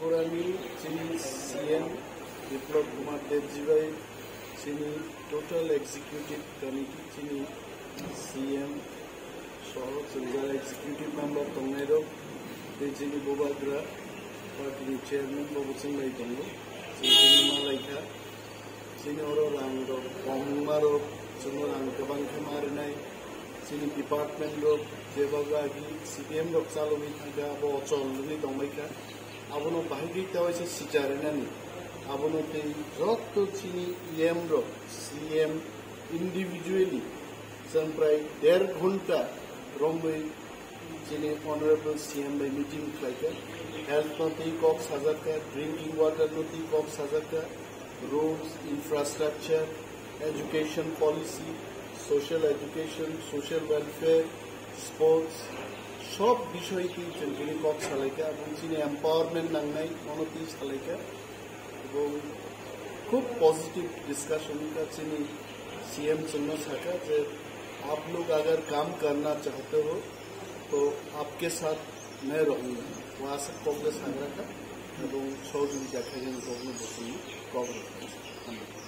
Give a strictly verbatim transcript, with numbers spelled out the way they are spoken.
Tripurani chini C M Biplab Kumar Debji bai chini total executive committee, chini C M soho chwng jara executive member tongnai rok, tei chini bubagra party ni chairman bo bwswng bai tongo, chini malaikha. Chini oro rang rok, kwbangma rok, chwngno rang kwbang khe ma rwnai. Chini department rok, jeba agi C D M rok chalogwi thangkha, abo ochol wngwi tongbaikha. Abono bahai khe ta waisa sicha rwnani. Abono tei joto chini E M rok, C M individually, chwng prai der ghonta romwi chini Honorable C M bai meeting khlaikha. Health no twi kok sajakha, drinking water no twi kok sajakha, roads, infrastructure, education policy, social education, social welfare, sports, sob bisoi twi chwng tini kok salaikha. Aboni chini empowerment nangnai, mono twi salaikha. Ebong khub positive discussion wngkha. Chini C M chwngno sakha je, "Aap log agar kaam karna chahte ho, to aapke saath main rahunga." O aswk kok le sagra kha, ebong sohojogita khainani kokno bo chwngno kok rwkha.